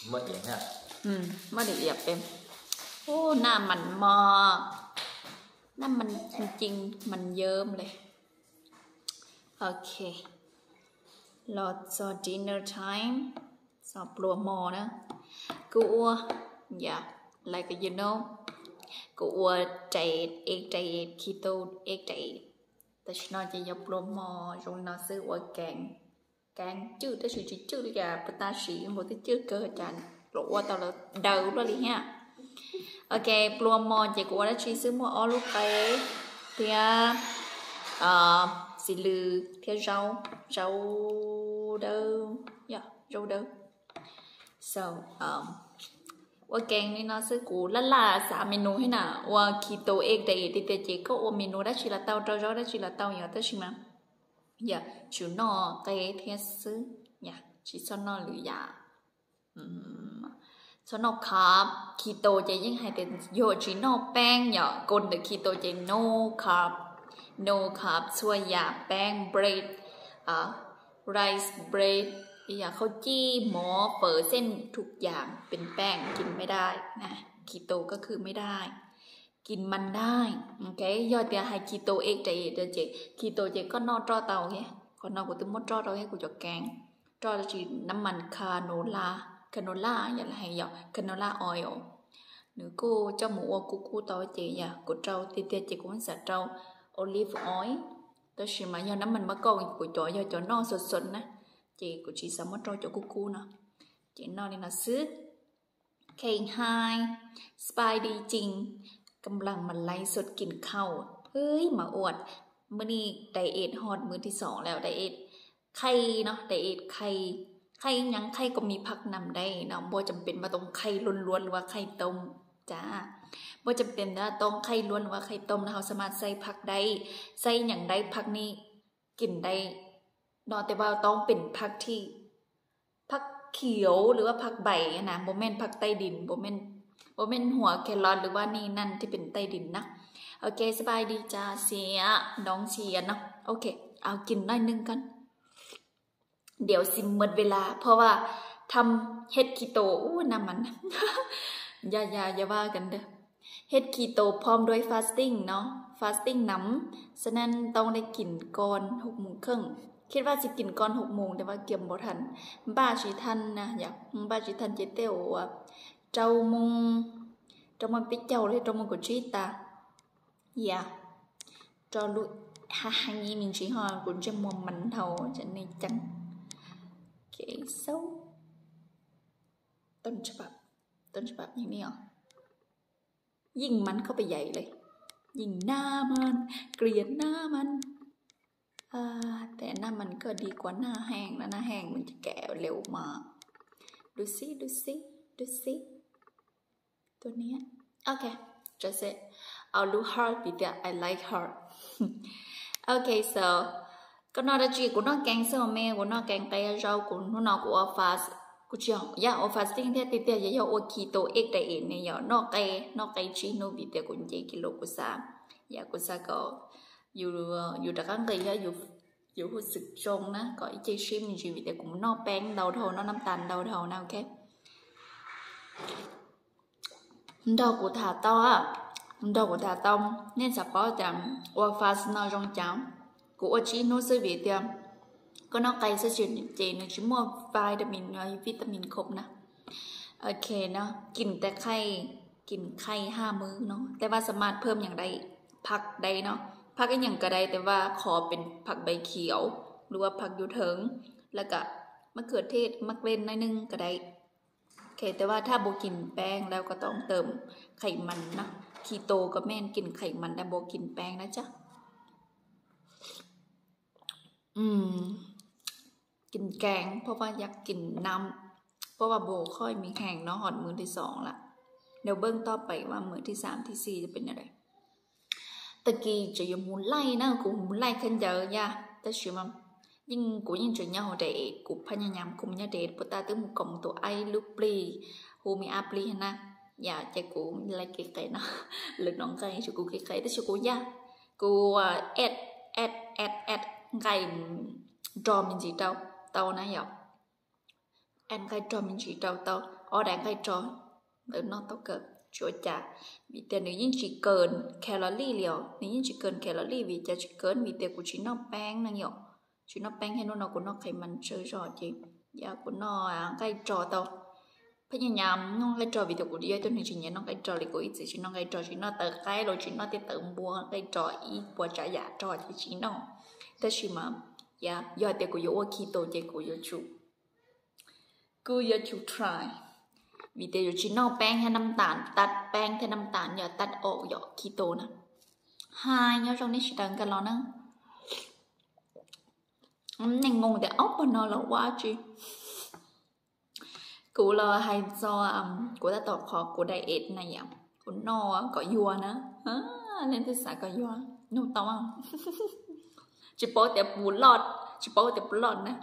Muab diam pem. Ub, nas mas mos, nas mas cing mas yom li. Ok, los txog dinner time, txog pluas hmo na. Kuv ua, yeah, like you know, kuv ua diet, egg diet, keto egg diet. Tam sim no ces yog pluas hmo zoo no xwb, ua keev, keev cwj tab sis tsis cwj li cas, puas tab sis npaum twb cwj kawg cas los ua tau lawm daws luaj li thiab. Ok, pluas hmo ces kuv ua dab tsi xwb, muaj ob lub qe thiab xis lws thiab zaub, zaub dawb, zaub dawb. So, ua keev li no xwb, kuv laj laj xav menu thiab na, ua keto egg diet tiag tiag ces koj ua menu dab tsi los tau, rau zaub dab tsi los tau yom, tab sis mas yog tsum noj qe thiab xwb, tsis txhob noj lwm yam. Txhob noj carb, keto ces yeej hais tias yog tsis noj peeb yom, koj ntawm keto ces no carb, no carb txhua yam, peeb, bread, rice, bread, ib yam khaub cij, mov, phở, xiên, thuộc dạngเป็นแป้ง กินไม่ได้นะ keto ก็คือไม่ได้ กินมันได้ ok. Yog tias hais keto egg diet ces keto ces koj noj roj tau thiab, qhov no kuv twb muab roj rau thiab, kuv cov keev roj tsis, น้ำมัน canola, canola yom, los hais yog canola oil, nws kuj coj mus ua kuj kuj tau ces yog kuv rau tiag tiag ces kuv xav rau olive oil, tab sis mas yog น้ำมันมะกอก kuv cov yog cov noj สดๆ na, ces kuv tsis xav muab rau cov kuj kuj no, ces noj li no xwb. เคฮาย สบายดีจริง กำลังมาไลฟ์สดกินข้าว เฮ้ย มาอวด มื้อนี้ diet ฮอดมื้อที่สองแล้ว diet ไข่เนาะ diet ไข่ ไข่หยัง ไข่ก็มีผักนำได้เนาะ บ่จำเป็นว่าต้องไข่ล้วนๆ หรือว่าไข่ต้มจ้า บ่จำเป็นว่าต้องไข่ล้วนหรือว่าไข่ต้มนะ เราสามารถใส่ผักได้ ใส่หยังได้ ผักนี่กินได้ เนาะ แต่ว่าต้องเป็นผักที่ ผักเขียวหรือว่าผักใบนะ บ่แม่นผักใต้ดิน บ่แม่น บ่แม่นหัวแครอทหรือว่านี่นั่นที่เป็นใต้ดินนะ โอเค สบายดีจ้าเสีย น้องเสียเนาะ โอเค เอากินหน่อยนึงก่อน เดี๋ยวสิหมดเวลา เพราะว่าทำ เฮ็ด keto อู้น้ำมัน อย่า อย่า อย่าว่ากันเด้อ เฮ็ด keto พร้อมด้วย fasting เนาะ fasting นำ ฉะนั้นต้องได้กินก่อนหกโมงครึ่ง คิดว่าสิกินก่อนหกโมง แต่ว่าเกียมบ่ทัน บ่ายสิทันนะ อยาก บ่ายสิทัน เจ๊เต้วว่า rau moo, rau moo peb caug los rau moo kaum tsib tas. Yog rau lub ha ha nyi me ntsis ho kuv ntsej muag mas dhau cov nej ceeb. Kev xauj ต้นฉบับ ต้นฉบับ อย่างนี้เหรอ ยิ่งมันเข้าไปใหญ่เลย ยิ่งหน้ามัน เกลียดหน้ามัน แต่หน้ามันก็ดีกว่าหน้าแห้งนะ หน้าแห้งมันจะแก่เร็วมาก ดูสิ ดูสิ ดูสิ ตัวเนี้ย โอเค จะเสร็จ เอารูป heart ปีเตีย I like heart. Ok, so ก็นอกจากจีกูนอกแกงเซอร์เมกูนอกแกงไก่เจ้ากูนู่นนอกกูออฟฟัส กูเชียวย่าออฟฟัสติ้งเทียบติดเตียอย่าย่อโอคีโตเอกแต่เอ็นเนี่ยย่อนอกไก่นอกไก่ชีโนบิเตียกูเจกิโลกูซาอย่ากูซาก็อยู่อยู่ตะก้างไก่ย่าอยู่อยู่หูสึกจงนะก็อีเจชีมันจีวิเตียกูนอกแป้งเดาเทานอกน้ำตาลเดาเทานะ โอเค Nrog kuv tham tau, nrog kuv tham tau, nej xav paub tias ua fast no zoo cas. Kuv ua tsib hnub xwb vim tias koj noj qe xwb ces nws tsis muaj vitamin, vitamin khom na. Ok no, กินแต่ไข่ กินไข่ห้ามื้อเนาะ แต่ว่าสามารถเพิ่มอย่างใด ผักได้เนาะ ผักอีกอย่างก็ได้ แต่ว่าขอเป็นผักใบเขียว หรือว่าผักอยู่เถิง แล้วก็มะเขือเทศ มะเขือเทศหน่อยนึงก็ได้ โอเค แต่ว่าถ้าบ่กินแป้งแล้วก็ต้องเติมไขมันนะ คีโตก็แม่นกินไขมันแต่บ่กินแป้งนะจ๊ะ อืม กินแกง เพราะว่าอยากกินน้ำ เพราะว่าบ่ค่อยมีแฮงเนาะ ฮอดมื้อที่สองละ เดี๋ยวเบิ่งต่อไปว่ามื้อที่สามที่สี่จะเป็นอะไร Tag kis tseem yuav mus laij na, kuv mus laij khaub ncaws yaj, tab sis mas yeej kuv yeej tseem nyob hauv daim, kuv phaj nyaj nyam kuv mus nyob daim puas tas twb mus koom tus aib lub plig, hu me ab plig na, yam ces kuv laij kev qe no, lwm hnub nqaij tsuas kuv kev qe tab sis kuv yaj, kuv add add add add nqaij nrog me ntsis rau tau na yom. Add nqaij nrog me ntsis rau tau. ob daim nqaij rog ntawd noj tau kawg tsis ua cas, vim tias nws yeej tsis kawg calorie li os, nws yeej tsis kawg calorie li. Vim cas tsis kawg? Vim tias kuv tsis noj peeb ne yom, tsis noj peeb thiab hnub no kuv noj qhais mas tsawg zog ces yog kuv noj nqaij rog tau. Phab nyas nyas noj nqaij rog vim tias kuv yog ib tug neeg tsis nyiam noj nqaij rog li, kuv ib txwm tsis noj nqaij rog, tsis noj tawv qaib los tsis noj tej tawv npua, nqaij rog ib puas tsav yam rog ces tsis noj. Tab sis mas yog tias kuv yuav ua keto ces kuv yuav tsum, kuv yuav tsum try, vim tias yuav tsis noj peeb thiab nab tas, tag peeb thiab nab tas yog tag, yog keto na. Hais nyob zoo nej sawv daws nkag los na. Neeg moo tias ob pog no los ua dab tsi. Kuv los hais txog kuv tab tom qhov kuv diet na yom, kuv noj kom yuag na. Leej twg xav kom yuag nug tau. Tsis paub tias puas loj, tsis paub tias puas loj na.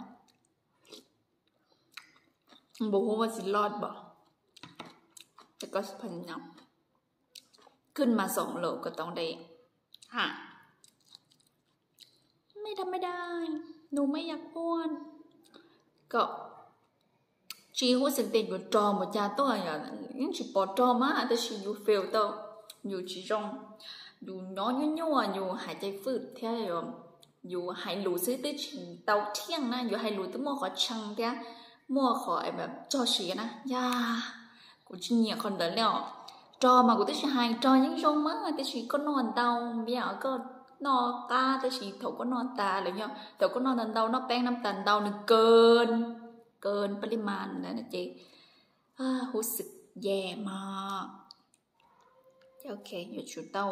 Npau huv mas tsis loj npam. Khwj mas xoom lawm kom tau de ha. Mej da mej da, nus mej yam quaj kom tsis huj xeem tej yuav rog mus cas tuaj, yeej tsis pom rog mas tab sis yus feel tau yus tsis zoo, yus nyob nyuaj nyuaj, yus hais cai fwj thiab yus hais lus xwb twb tsis tau thiaj na, yus hais lus twb muaj qhov tshee thiab muaj qhov txog siav na. Yog kuv tsis nyiam qhov ntawd li os. Rog mas kuv twb tsis hais, rog yeej zoo mas tab sis koj noj ntau, vim koj noj qab tab sis thaum koj noj tas los yog thaum koj noj ntau ntau, noj peeb nab tas ntau nws kawg, kawg pab li mas ntawd ces huj xeem yam mas. Ok, yuav tsum tau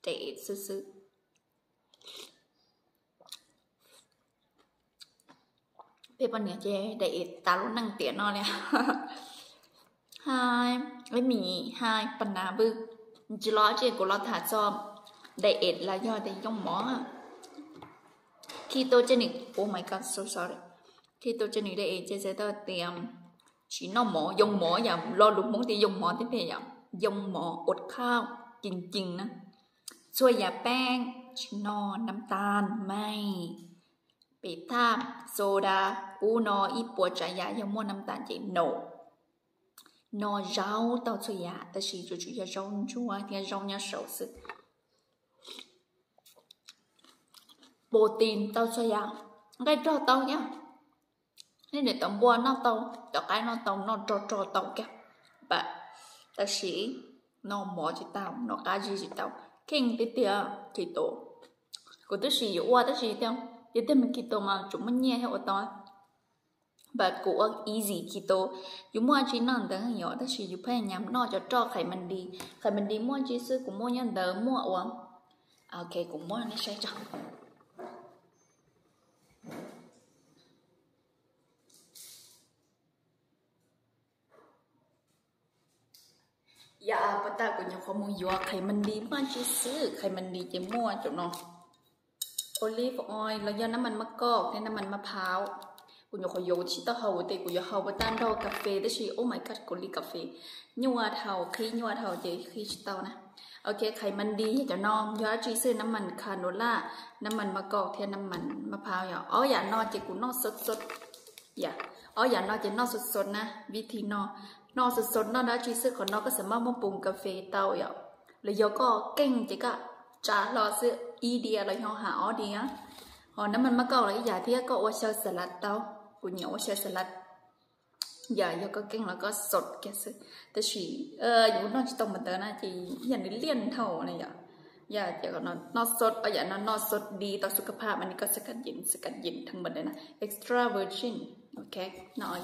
diet xwb xwb. Peb poj niam ces diet tas lub neej tiam no li. Hais, ib mis hais pas nav vwj, tsis los tsis kuv los tham txog diet los yog tias yoo mov. Keto ces nws, oh my god, so sorry. Keto ces nws diet ces txhais tau tias tsis noj mov, yoo mov yom, lo lus Hmoob tias yoo mov tib pliag yom, yoo mov ua khaj ceev ceev na. Txhua yam peeb, tsis noj nab tas, mej, pem thaj, soda, ub no ib puas tsav yam yog muaj nab tas ces no. Noj zaub tau txhua yam tab sis tsuas tsum yog zaub ntsuab thiab zaub nyob saud xwb. Protein tau txhua yam, nqaij rog tau thiab. Nej niam tau npua noj tau, cov qaib noj tau, noj rog rog tau kiag, tab sis noj mov tsis tau, noj qab zib tsis tau, kheej tiag tiag keto. Kuv twb sim yuav ua tab sis tias yog tiag mas keto mas tsum muaj nyiaj thiab ua tau. But kuv ua easy keto, yus muaj tsi noj ntawd yom, tab sis yus pheej nyam noj cov roj qhais mas dis, qhais mas dis muaj tsi xwb kuv muaj nyob ntawd muaj ua. Ok, kuv muab nej saib tso. Yam pas tas kuv nyuam qhuav mus yuav qhais mas dis muaj tsi xwb, qhais mas dis ces muaj cov no, olive oil los yog nab mas mab koj thiab nab mas mab phav. Kuv nyuam qhuav yuav tsis tau haus tes kuv yuav haus pas tas nrog kas fes tab sis oh my god, kuv li kas fes nyuaj dhau, qhib nyuaj dhau ces qhib tsis tau na. Ok, qhais mas dis yog cov no, yog dab tsi xwb, nab mas canola, nab mas mab koj thiab nab mas mab phav yom. Ob yam no ces kuv noj xos xos. Ob yam no ces noj xos xos na, vib thib no, noj xos xos noj dab tsi xwb, qhov no koj xav maj muaj pum kas fes tau yom, los yog koj keej ces koj tsa hlo xwb ib diav los yog ha ob diav. Ho nab mas mab koj los ib yam thiab, koj ua xyaw xas las tau, kuv nyiam ua xyaw xas las. Yam yog koj keej los koj xos kiag xwb, tab sis yus noj tsis tau mas ntawd na ces yam nws liaj dhau na yom. Yam ces noj xos, ob yam no noj xos dis tau xu ka phaj mas nws koj xas kas yees, xas kas yees theej mas ntawd na, extra virgin. Ok, noj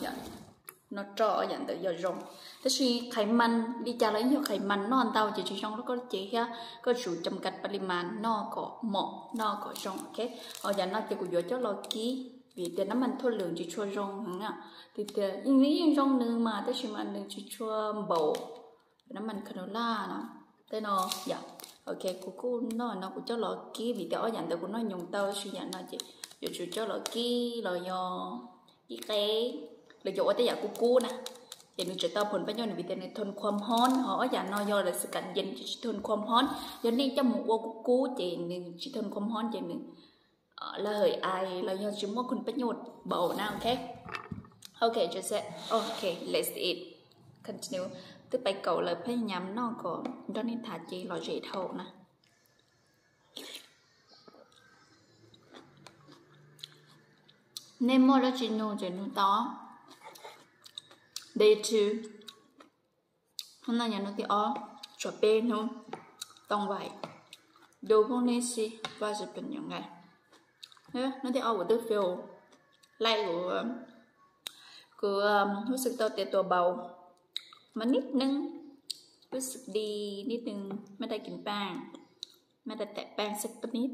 roj ob yam ntawd yog zoo, tab sis qhais mas li cas los yeej yog qhais mas, noj ntau ces tsis zoo rau koj cev thiab, koj tsum cam kas pas li mas, noj kom mom noj kom zoo. Ok, ho yam no ces kuv yuav coj los kib, vim tias nab mas thoj lwm tsis tshua zoo heev na. Tias tias yeej zoo nws mas tab sis mas nws tsis tshua npaum nab mas canola no. Tej no yom, ok, kuv kuj noj no kuv coj los kib vim tias ob yam ntawd kuv noj nyoos tau, tab sis yam no ces yuav tsum coj los kib los yog kib qe los yog ua tej yam kub kub na, ces nws tseem tau phom pab nyoj nws vim tias nws thon khua mhob, ho ob yam no yog lawv xas kas yees ces tsis thon khua mhob. Yog nej coj mus ua kub kub ces nws tsis thon khua mhob ces nws lawv hais ai los yog tsis muaj khon pab nyoj npaum na. Ok, Ok, just say, ok, let's eat. Continue. Twb pais kaum lawm, pheej nyam noj kom nrog nej tham ces lom zem dhau na. Nej muaj dab tsi nug ces nug tau. Day two. Hnub no yog hnub thib ob, tshuav peb hnub. Too vais, du phooj nej si, vaj si pes nyob nqaij. Hnub thib ob kuv twb feel like kuv, kuv hub xwm tau tias tua bau mas nib neeb, hub xwm di nib neeb, maj dai kis paaj, maj dai taim paaj xwb pab nib.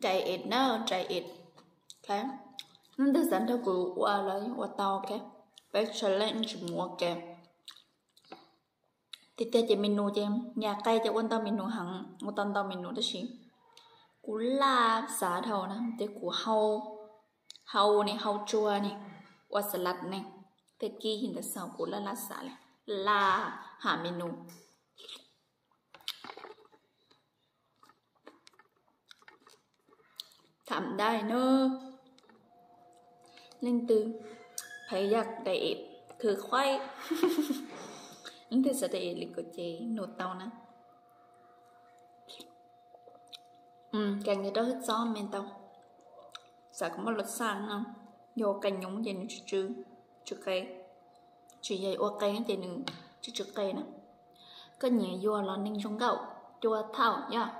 Diet na, diet. Hnub twg xav nrog kuv ua los yeej ua tau, ok. Peb challenge mus ua ke. Tiag tiag ces menu ces nyam qe ces ua ntau menu heev, ua tau ntau menu tab sis kuv laj xav dhau na, ces kuv hau, hau ne, hau tsua ne, ua salad ne, tej kib ntawd xav kuv laj laj xav li, laj ham menu. Tham dai na. Leej twg pheej yaj dai es khwv khuaib, leej twg xav dai es li kuv ces nug tau na. Kees yog rau hwj txob me ntau, xav kom muaj lus xaj no, yog ua qee nyoos ces nws tsw tsw, tsw qe, tsis yog ua qee ces nws tsw tsw qe na. Koj nyiam yuag los neeg zoo nkauj, cua thaum yog.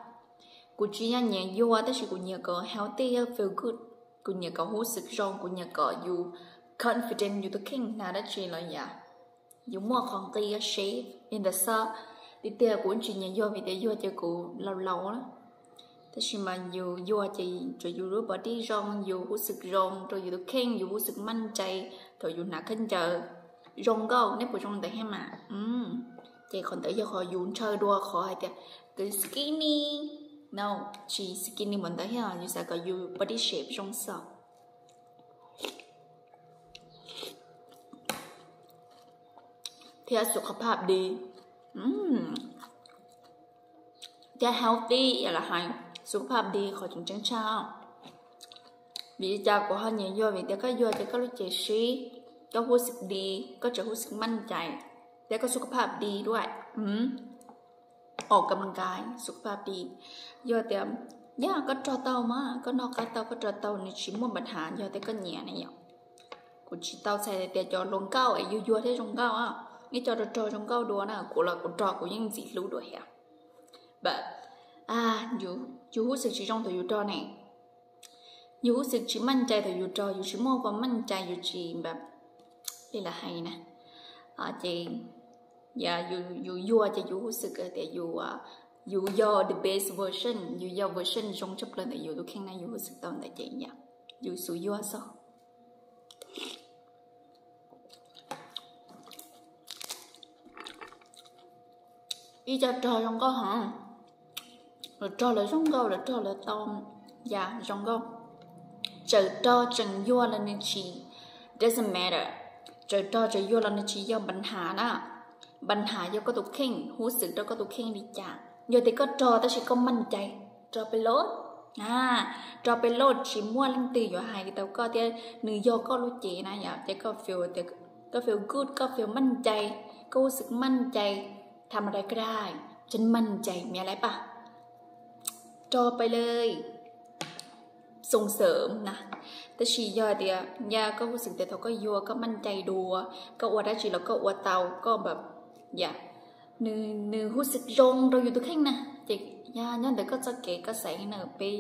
Kuv tsis yog nyiam yuag tab sis kuv nyiam kom healthy, yog feel good. Kuv nyiam kom hub xwm zoo, kuv nyiam kom yus confident yus tus kheej hnav dab tsi los yam, yus muaj qhov nqi shape in the sun. Tiag tiag kuv tsis nyiam yuag vim tias yuag ces kuv laus laus na. Tab sis mas yus yuag ces tsuas yus lub body zoo, yus hub xwm zoo rau yus tus kheej, yus hub xwm maj cai thaum yus hnav khaub ncaws zoo nkauj. Nej puas zoo ntawd thiab mas? Ces qhov ntawd yog qhov yus ntshaw dua qhov hais tias skinny. No, tsis skinny npaum ntawd thiab, yus xav kom yus body shape zoo xwb. Thiab สุขภาพดี, thiab healthy los hais สุขภาพดี qhov tseem ceeb tshaj. Vim li cas kuv ho nyiam yuag? Vim tias koj yuag ces koj lub cev sib, koj hub xwm di, koj tseem hub xwm maj cai, thiab koj สุขภาพดี ด้วย. ออกกำลังกาย สุขภาพดี. Yog tias, yog koj rog tau mas, koj noj qab tau, koj rog tau, nws tsis muaj npa nhav, yog tias koj nyiam na yom. Kuv tsis tau txhais tias cov hluas nkauj es yuag yuag thiab zoo nkauj, ib co rog rog zoo nkauj dua na, kuv los kuv rog kuv yeej ntxim hlub dua thiab. But yus hub xwm tsis zoo thaum yus rog ne, yus hub xwm tsis maj cai thaum yus rog, yus tsis muaj kua maj cai, yus tsis npa, li lawv hais na. Ces yus yuag ces yus hub xwm tias yus yog the best version, yus yog version zoo tshaj plaws ntawm yus tus kheej na, yus hub xwm tau ntawd ces yus xub yuag xwb. Ib co rog zoo nkauj heev, lawv rog lawv zoo nkauj, lawv rog lawv tau yam zoo nkauj. Txawm rog tseem yuag los nws tsis, doesn't matter. Txawm rog tseem yuag los nws tsis yog npa nhav na. Npa nhav yog koj tus kheej, hub xwm rau koj tus kheej li cas. Yog tias koj rog tab sis koj maj cai, rog pes loj, rog pes loj tsis muaj leej twg yuav hais tau koj thiab, nws yog koj lub cev na yom, ces koj feel, koj feel good, koj feel maj cai, koj hub xwm maj cai, tham ma dai ka dai, tseem maj cai miam lai paj, rog pes lawm, xoo xeem na. Tab sis yog tias yam koj hub xwm tias thaum koj yuag koj maj cai dua, koj ua dab tsi los koj ua tau, koj npa, yam, nws hub xwm zoo rau yus tus kheej na. Ces yog nyob ntawm koj txoj kev koj xaiv na, peb,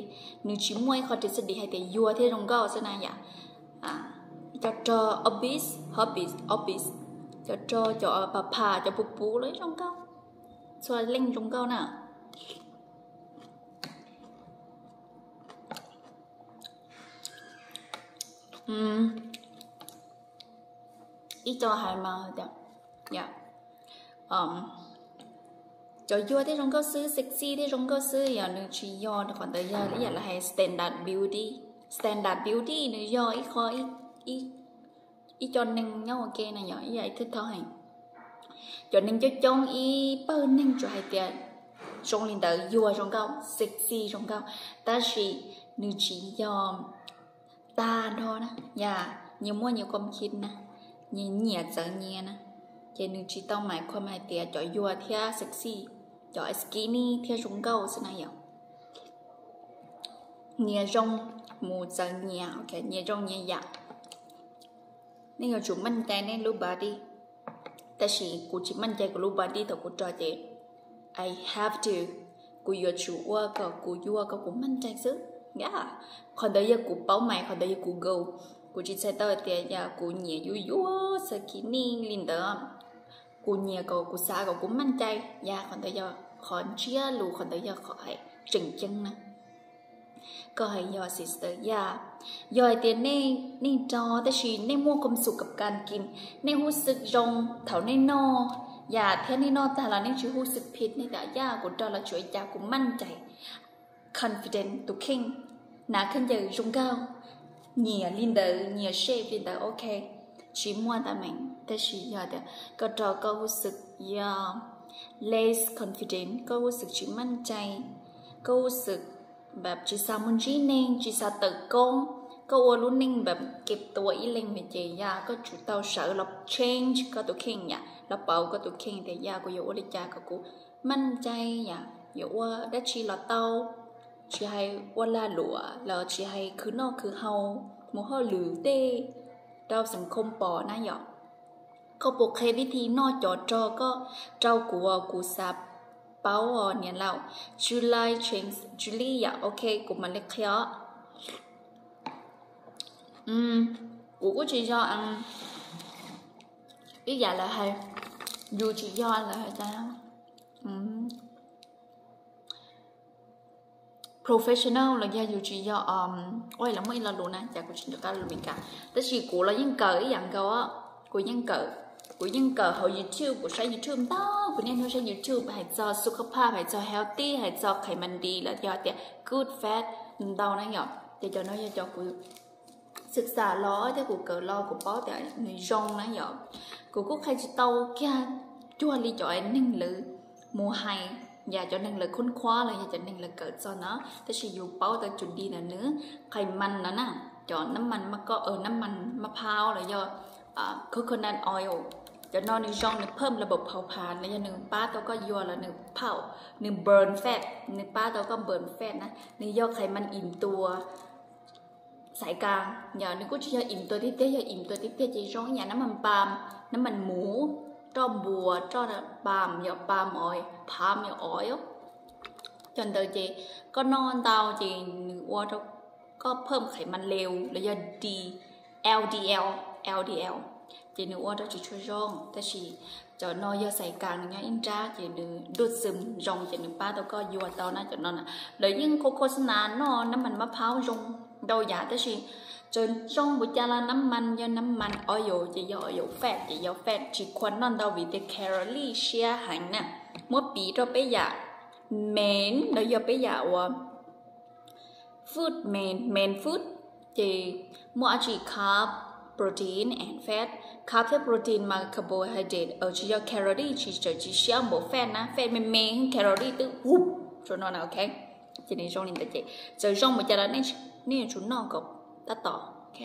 nws tsis muaj ib qho tris xab dis hais tias yuag thiaj zoo nkauj xwb na yom. Cov rog obese, hobbies, obese, cov rog cov pha pha, cov puv puv los zoo nkauj, txhua leej zoo nkauj na. Ib co hais mas, cov yuag thiab zoo nkauj xwb, sexy thiab zoo nkauj xwb, yog nws tsis yog qhov ntawd yog ib yam li hais standard beauty. Standard beauty nws yog ib qho, ib co neeg nyob ua ke na yom, ib yam li thawj thaum hais, cov neeg coob coob ib pawg neeg tsuas hais tias zoo li ntawd yuag zoo nkauj, sexy zoo nkauj, tab sis nws tsis yog tag nrho na, yog nyias muaj nyias koob khib na, nyias nyiam txawv nyias na, ces nws tsis tau mais khuam hais tias cov yuag thiab sexy, cov skinny thiab zoo nkauj xwb na yom. Nyias zoo mus txawv nyias, nyias zoo nyias yam. Nej yuav tsum meej cai nej lub body, tab sis kuv tsis meej cai kuv lub body thaum kuv rog ces I have to, kuv yuav tsum ua kom kuv yuag kom kuv meej cai xwb. Qhov ntawd yog kuv paub mais, qhov ntawd yog kuv goal. Kuv tsis txhais tau tias yog kuv nyiam yuag yuag skinny li ntawd, kuv nyiam kom kuv xav kom kuv meej cai, yog qhov ntawd yog qhov ntsiab lus, qhov ntawd yog qhov hais tseem ceeb na. Koj hais yog sister, yog, yog hais tias nej, nej rog tab sis nej muaj khuam xum kam kas kis, nej hub xwm zoo thaum nej noj, yog thiab nej noj tag los nej tsis hub xwm phiv, nej tias yog kuv rog los tsuav cas kuv meej cai, confident tus kheej, hnav khaub ncaws zoo nkauj, nyiam li ntawd, nyiam shape li ntawd, ok, tsis muaj tag meem. Tab sis yog tias koj rog koj hub xwm yog less confident, koj hub xwm tsis meej cai, koj hub xwm npam tsis xav mus ntsib neeg, tsis xav tawm koob, koj ua lub neej npam kev tua ib leeg li ces yog koj tsum tau sawv los change koj tus kheej yom, los pauv koj tus kheej tias yog kuv yuav ua li cas kom kuv meej cai yom, yuav ua dab tsi los tau, tsis hais ua lag luam los tsis hais khwv noj khwv haus, mus hauj lwm tej rau xeem khoo pom na yom. Koj puas qhia vib thi noj cov rog koj rau kuv, kuv xav paub os niam laus. July change, July yom, ok, kuv mam li qhia os. Kuv kuj tsis yog ib yam lawv hais, yus tsis yog lawv hais tias professional los yog yus tsis yog, ua los muaj ib lo lus na, cas kuv tsis nco qab lus Meskas, tab sis kuv los yeej kawm ib yam nkaus, kuv yeej kawm, kuv yeej kawm hauv YouTube, kuv saib YouTube ntau, kuv niaj hnub saib YouTube hais txog สุขภาพ, hais txog healthy, hais txog ไขมันดี los yog tias good fat ntau na yom, ces cov no yog cov kuv xwm xam los thiab kuv kawm los kuv paub tias nws zoo na yom. Kuv kuj qhia tsis tau kiag cuag li cov neeg lawv mus hais, yog cov neeg lawv khoob khuab los yog cov neeg lawv kawm txog no, tab sis yus paub tau cus di ntawm nws, ไขมัน no na, cov nab mas maj koj, nab mas maj phaub los yog coconut oil, cov no nws zoo, nws เพิ่มระบบเผาผลาญ los yog nws pab tau koj yuag los nws เผา, nws เบิร์น fat, nws pab tau koj เบิร์น fat na, nws yog ไขมันอิ่มตัว xaiv kas, yog nws kuj tsis yog อิ่มตัว tiag tiag, yog อิ่มตัว tiag tiag ces zoo ib yam nab mas pam, nab mas muv, roj npua, roj pam, yog pam os, pam yog os, cov ntawd ces koj noj ntau ces nws ua rau koj เพิ่มไขมันเลว los yog LDL, LDL, ces nws ua rau tsis tshua zoo. Tab sis cov no yog xaiv kas, nws nyob ib nrab ces nws ดูดซึม zoo ces nws pab tau koj yuag tau na cov no na. Lawv yeej โฆษณา noj nab mas maj phaub zoo ntau yam tab sis txawm zoo npaum cas los nab mas yog nab mas, oil ces yog oil, fat ces yog fat, tsis khuam noj ntau vim tias แคลอรี่ siab heev na. Muab piv rau peb yam main los yog peb yam uas food main, main food ces muaj dab tsi carb, protein and fat. Carb thiab protein mas carbohydrate, tsis yog แคลอรี่, tsis, txawm tsis siab npaum fat na, fat me me, แคลอรี่ twb หุบ tsuas no na, ok. Ces nws zoo li ntawd ces txawm zoo npaum cas los nej yuav tsum noj kom tab tom, ok.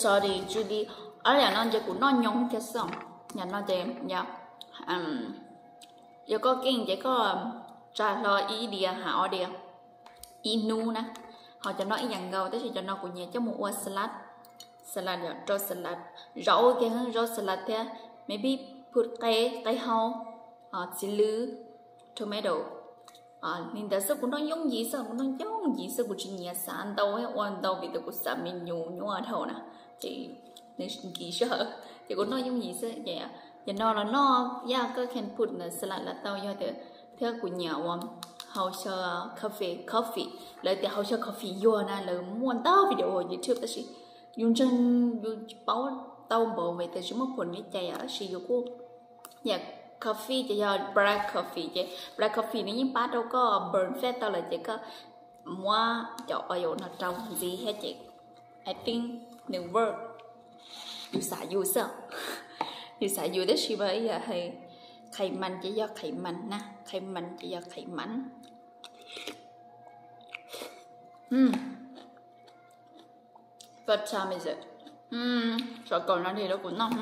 Sorry, Judy, ob yam no ces kuv noj nyoos kiag xwb. Yam no ces yog koj keej ces koj tsa hlo ib diav hab ob diav ib hnub na. Ho cov no ib yam nkaus tab sis cov no kuv nyiam coj mus ua salad, salad yog rau salad, zaub kiag, zaub salad thiab maybe put qe, qe hau, txiv lwb, tomato. Li ntawd xwb, kuv noj yooj yim xwb, kuv noj yooj yim xwb, kuv tsis nyiam xav ntau ua ntau vim tias kuv xav me nyuam nyuaj dhau na, ces nws nkim sij hawm, ces kuv noj yooj yim xwb ces yam no los noj, yog koj can put ntawm salad los tau, yog tias thiab kuv nyiam ua hau xyaw coffee, coffee, lawv tias hau xyaw coffee yuag na, lawv muaj ntau video hauv YouTube tab sis yus ntseeg yus tsis paub tau npaum vim tias tsis muaj phom nyob cai tab sis yus kuj yam coffee ces yog black coffee ces black coffee nws yeej pab rau koj burn fat tau lawm ces koj muab cov oil no rau ntxiv thiab ces I think nws work. Yus xav yus xwb, yus xav yus tab sis mas yog hais qhais mas ces yog qhais mas na, qhais mas ces yog qhais mas. What time is it? Xav kom no li rau kuv noj.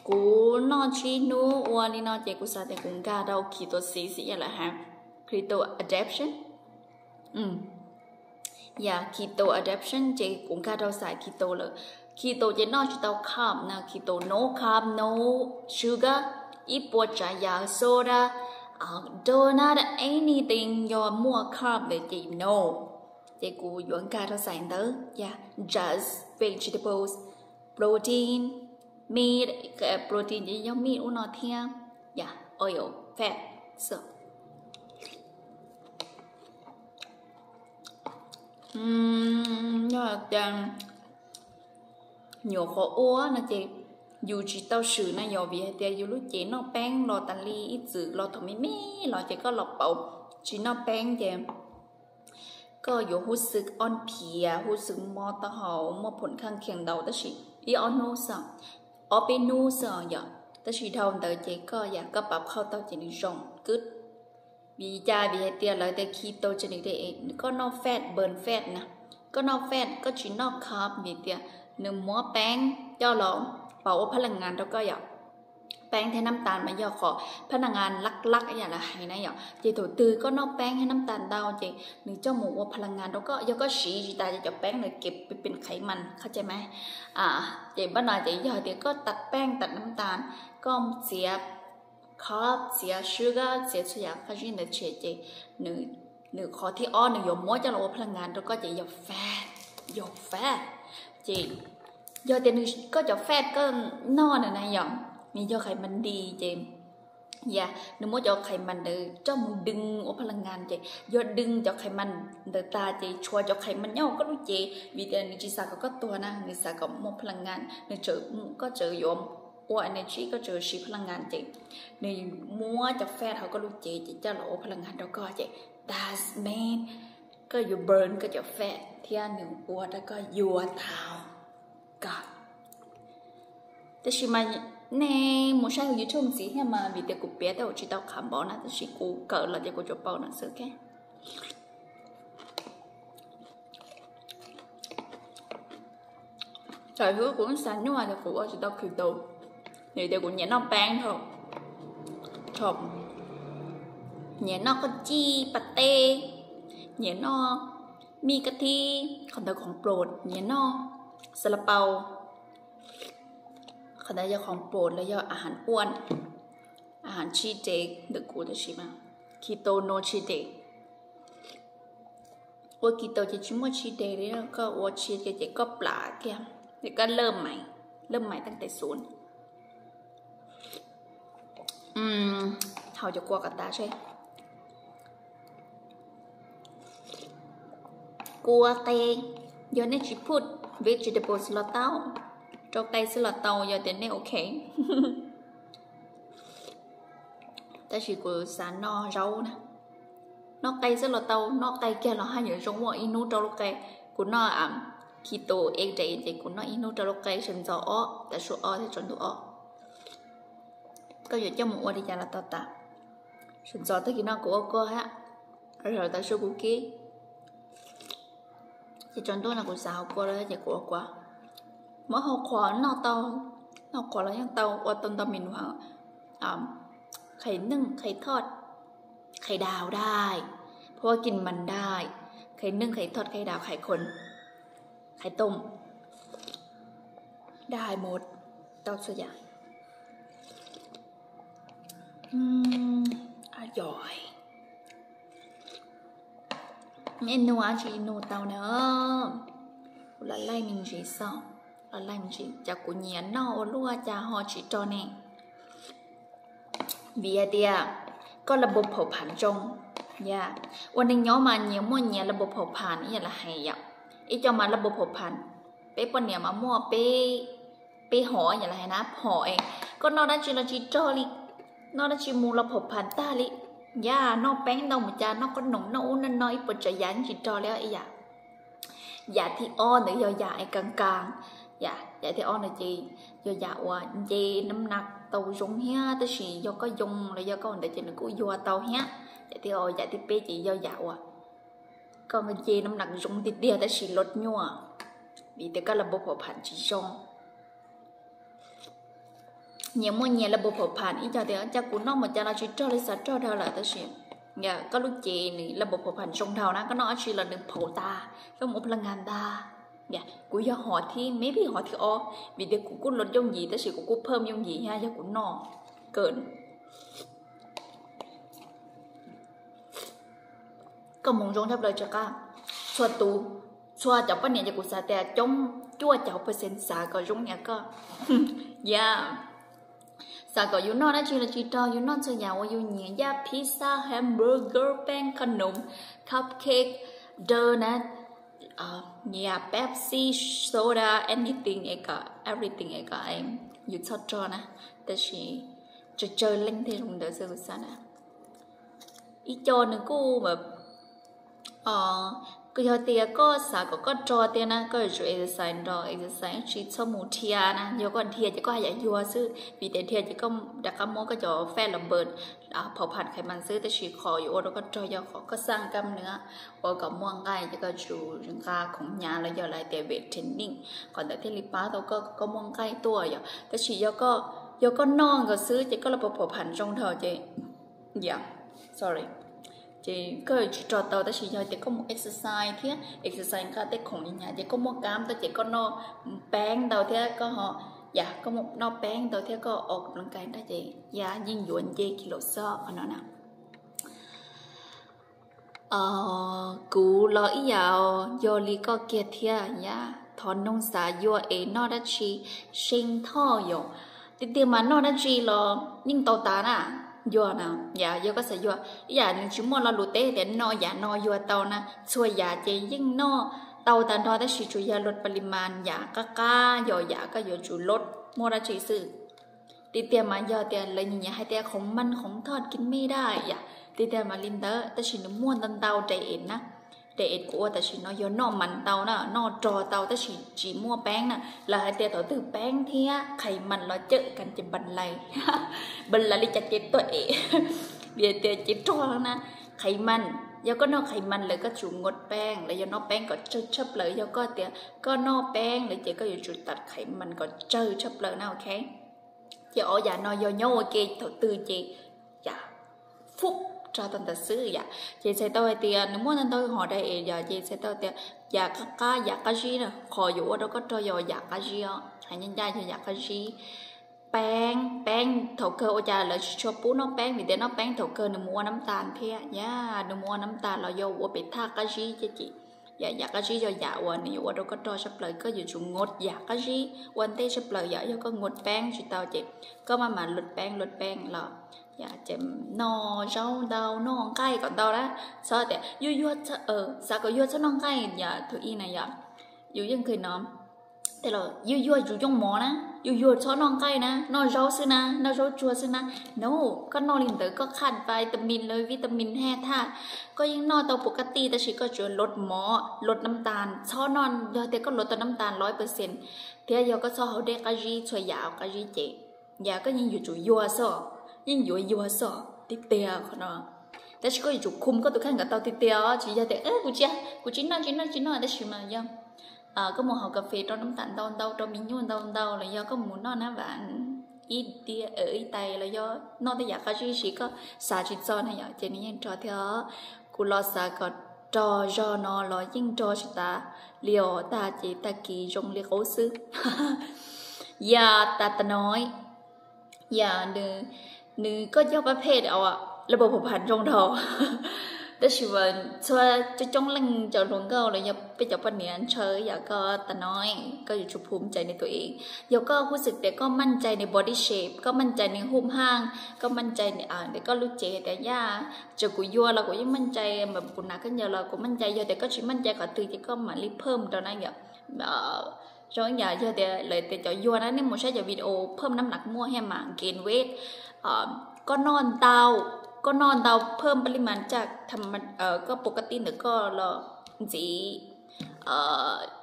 Kuv noj tsib hnub ua li no ces kuv xav tias kuv nkag rau keto season lawm hab, keto adaptation. Yog keto adaptation ces kuv nkag rau xaiv keto lawm. Keto ces noj tsis tau carb na, keto no carb no sugar, ib puas tsav yam, soda, donut, anything yog muaj carb lawm ces no. Ces kuv yuav nkag rau xaiv ntawd, yog just vegetables, protein, meat, protein ces yog meat ub no thiab, yog oil, fat xwb. Yog tias nyuam qhuav ua no ces yus tsis tau swm na yom, vim hais tias yus lub cev noj peeb los tas li, ib txwm los thaum me me los ces koj los pauv tsis noj peeb ces koj yuav huj xwm ob phiav, huj xwm mob taub hau, muaj phom khaj khees ntau, tab sis ib ob hnub xwb, ob peb hnub xwb yom, tab sis dhau ntawd ces koj yam koj pab qhauj tau ces nws zoo kawg. Vim li cas? Vim hais tias lawv tias keto ces nws, koj noj fat, burn fat na, koj noj fat koj tsis noj carb vim tias nws muab peeb coj los pauv ua phab las ngas rau koj yom. Peeb thiab nab tas mas yog qhov phab las ngas laj laj ib yam lawv hais na yom, ces thaum twg koj noj peeb thiab nab tas ntau ces nws coj mus ua phab las ngas rau koj, yog koj siv tsis tas ces cov peeb ntawd kev pib pees qhaiv mas, qhov tseem mas. Ces npaj no ces yog tias koj tas peeb tas nab tas, koj txiav carb, txiav sugar, txiav txhua yam qab zib ntawd tseg ces nws qhov thib ob nws yuav muab coj los ua phab las ngas rau koj ces yog fat, yog fat. Ces yog tias nws, koj cov fat koj noj na na yom, nws yog qhaiv mas dis ces yog nws muab cov qhaiv mas ntawd coj mus dwb ua phab las ngas ces yog dwb cov qhaiv mas ntawd tas ces tshuav cov qhaiv mas nyob koj lub cev, vim tias nws tsis xav kom koj tuag na, nws xav kom muaj phab las ngas, nws, koj txawm yuav ua energy, koj txawm siv phab las ngas ces nws muab cov fat hauv koj lub cev ces coj los ua phab las ngas rau koj ces that means koj yuav burn koj cov fat thiab nws ua rau koj yuav tau koj. Tab sis mas nej mus saib YouTube ntxiv thiab mas, vim tias kuv piav tau tsis tau qhov npaum na, tab sis kuv kawm los ces kuv tsuas paub no xwb. Thaum ub kuv xav nyuaj ces kuv ua tsis tau keto, vim tias kuv nyiam noj peeb dhau, nyiam noj qoj cij pas tej, nyiam noj mij kab thib, qhov ntawd khoom plod, nyiam noj xa la pau, qhov ntawd yog khoom plod los yog a has uaj, a has cheat day ntawm kuv tab sis mas keto no cheat day. Ua keto ces tsis muaj cheat day li, koj ua cheat day ces koj plam kiag, ces koj laj mais, laj mais tag tes xun. Haus cov kua kom tas seb. Kua qe, yog nej tsis put vegetables los tau, rau qe xwb los tau yog tias nej ok. Tab sis kuv xav noj zaub na. Noj qe xwb los tau, noj qe kiag los haj yam zoo, muaj ib hnub rau lub qe. Kuv noj keto eight day ces kuv noj ib hnub rau lub qe, sawv ntxov ob, tav su ob thiab tsaus ntuj ob. Koj yuav coj mus ua li cas los tau tas. Sawv ntxov tag kis no kuv ua kua hab, sawv tav su kuv kib, ces tsaus ntuj no kuv xav haus kua lawm ces kuv ua kua. Muab haus qhuav noj tau, noj qhuav los yeej tau, ua tau ntau me nus, qhais neej, qhais thoj, qhais daus dai, phua kis mas dai, qhais neej, qhais thoj, qhais daus, qhais khoom, qhais toom, dai mus, tau txhua yam. Yog nej nug dab tsi nug tau na, kuv los laij me ntsis xwb, los laij me ntsis, cas kuv nyiam noj ua luaj cas ho tsis rog ne. Vim hais tias koj lab npau phau pham zoo, yog ua neeg nyob mas nyias muaj nyias lab npau phau pham ib yam li hais yom. Ib co mas lab npau phau pham, peb poj niam mas muaj peb, peb hom ib yam li hais na, phom es koj noj dab tsi los tsis rog li, noj dab tsi mus los phau pham tag li. Yam noj peeb ntau mus cas noj qhob noom noj ub noj no ib puas tsav yam tsis rog li ib yam. Yam thib ob ntawd yog yam es kaas kaas, yam thib ob ntawd ces yog yam uas nce nam nam tau zoo thiab tab sis yog koj yoo los yog koj ua ntawd ces nws kuj yuag tau thiab. Yam thib ob, yam thib peb ces yog yam uas koj nce nam nam zoo tiag tiag tab sis loj nyuaj, vim tias koj lab npau pham tsis zoo. Nyias muaj nyias lab npau pham, ib co tias cas kuv noj mus cas los tsis rog li, xav rog dhau lawm tab sis koj lub cev nws lab npau pham zoo dhau na, koj noj dab tsi los nws phaum tas, koj mus ua plag ngas ntag. Kuv yog hom thib, maybe hom thib ob, vim tias kuv kuj loj yooj yim tab sis kuv kuj phaj yooj yim thiab yog kuv noj kawg. Koj hmoov zoo tshaj plaws Tsov Qab. Txhua tus, txhua cov poj niam ces kuv xav tias coob cuaj caum percent xav kom zoo li koj. Yam, xav kom yus noj dab tsi los tsis rog, yus noj txhua yam uas yus nyiam, yam pizza, hamburger, peeb, qhob noom, cupcake, donut, yam Pepsi, soda, anything es kom, everything es kom yus txhob rog na. Tab sis tsawg tsawg leej thiaj zoo ntawd xwb kuv xav na. Ib co nws kuj, yog tias koj xav kom koj rog tiag na koj yuav tsum exercise nrog, exercise tsis txhob mus dhia na, yog koj dhia ces koj haj yam yuag xwb vim tias dhia ces koj rov qab muab koj cov fat los burn, phau pham khais mas xwb, tab sis qhov yuav ua rau koj rog yog qhov koj xaj kam nws ua kom muaj nqaij ces koj tsum nqa khoom hnyav los yog lawv tias weight training, qhov ntawd thiaj li pab tau koj kom koj muaj nqaij tuaj yom. Tab sis yog koj noj nkaus xwb ces koj lab npau pham zoo dhau ces, yam, sorry, ces koj yuav tsum rog tau, tab sis yog tias koj mus exercise thiab exercise nqa tej khoom hnyav ces koj muaj kam tau ces koj noj peeb ntau thiab koj ho, yam, koj noj peeb ntau thiab koj ua kam nkaus nrag ces yam yeej yuav nce kis laus xwb qhov no na. Kuv los ib yam, yog li koj kiag thiab yam, thov noog xav yuag es noj dab tsi, see thoj yom. Tiag tiag mas noj dab tsi los yeej tau tas na, yuag na, yam, yog koj xav yuag ib yam nws tsis muaj lo lus teb tias noj yam no yuag tau na, txhua yam ces yeej noj tau tag nrho tab sis tsuas yog lod pa li mas, yam qab qab yog yam koj yuav tsum lod muaj dab tsi xwb. Tiag tiag mas yog tias lawv nyiam nyiam hais tias khoom man khoom thoj kis me daj yam, tiag tiag mas li ntawd tab sis nws muaj ntau ntau diet na. Diet kuv ua tam sim no yog noj mas ntau na, noj rog tau tab sis tsis muaj peeb na. Lawv hais tias thaum twg peeb thiab khais mas los cawm kan ces npas lais, npas lais li cas ces tuaj es, vim tias ces rog na. Khais mas, yog koj noj khais mas lawm koj tsum ngot peeb, lawv yog noj peeb kom tsawg tshaj plaws, yog koj tias koj noj peeb lawm ces koj yuav tsum tas khais mas kom tsawg tshaj plaws na, ok. Ces ob yam no yog nyob ua ke thaum twg ces yam fub rog tau ntawd xwb yam. Ces txhais tau hais tias nws muaj ntau ntau hom diet yom, ces txhais tau tias yam qab qab yam qab zib na, qhov yuav ua rau koj rog yog yam qab zib os, hais ncaj ncaj yog yam qab zib. Peeb, peeb thaum kawg ua cas lawv tsis tshua pub noj peeb vim tias noj peeb thaum kawg nws mus ua nab tas thiab yam, nws mus ua nab tas los yog ua pem thaj qab zib ces, yam, yam qab zib yog yam uas nws yuav ua rau koj rog tshaj plaws, koj yuav tsum ngot yam qab zib ua ntej tshaj plaws yom. Yog koj ngot peeb tsis tau ces koj maj mam lod peeb lod peeb los, yam, ces noj zaub ntau noj nqaij kom ntau na, txhob tias yuag yuag, xav kom yuag txhob noj nqaij yam, thaum ib na yom, yus yeej kheev no, tej los yuag yuag yus yooj mov na, yuag yuag txhob noj nqaij na, noj zaub xwb na, noj zaub tsuag xwb na. No, koj noj li ntawd koj qhaj vitamin lawv vitamin haj thaj, koj yeej noj tau pus kab tij tab sis koj tsuas lod mov lod nab tas, txhob noj, yog tias koj lod tau nab tas loj percent thiab yog koj txhob haus dej qab zib txhua yam qab zib ces yam koj yeej yuav tsum yuag xwb, yeej yuav yuag xwb tiag tiag qhov no. Tab sis koj yuav tsum khum koj tus kheej kom tau tiag tiag os, tsis yog tias kuv tsis, kuv tsis noj tsis noj tsis noj tab sis mas yog koj mus haus kas fes rau nab tas ntau ntau, rau me nyuj ntau ntau los yog koj mus noj nab vas ib diav ib tais los yog noj tej yam qab zib sis koj xav tsis txog na yom, ces nws yeej rog thiab. Kuv los xav kom rog zog no los yeej rog tsis tas li os, tag ces tag kis zoo li qub xwb. Yam tas tas no, yam, nws, koj coj pab phem lab npau pham zoo dhau. Tab sis mas txhua coob coob leej cov hluas nkauj los yog peb cov poj niam ntshaw yam koj tas no, koj yuav tsum phum cai nws tus ev. Yog koj hu xwm tias koj maj cai nws body shape, koj maj cai nws hum haj, koj maj cai nws, koj lub cev tias yam, txawm kuv yuag los kuv yeej maj cai, mas kuv hnav khaub ncaws los kuv maj cai, yog tias koj tsis maj cai qhov twg ces koj mam li phum rau na yom. Zoo ib yam yog tias lawv tias cov yuag na, nej mus saib cov video phum nab nas muaj thiab mas gain weight, koj noj ntau, Koj noj ntau phaj paj li mas caj, koj pov ka tij ntawm koj los ntxiv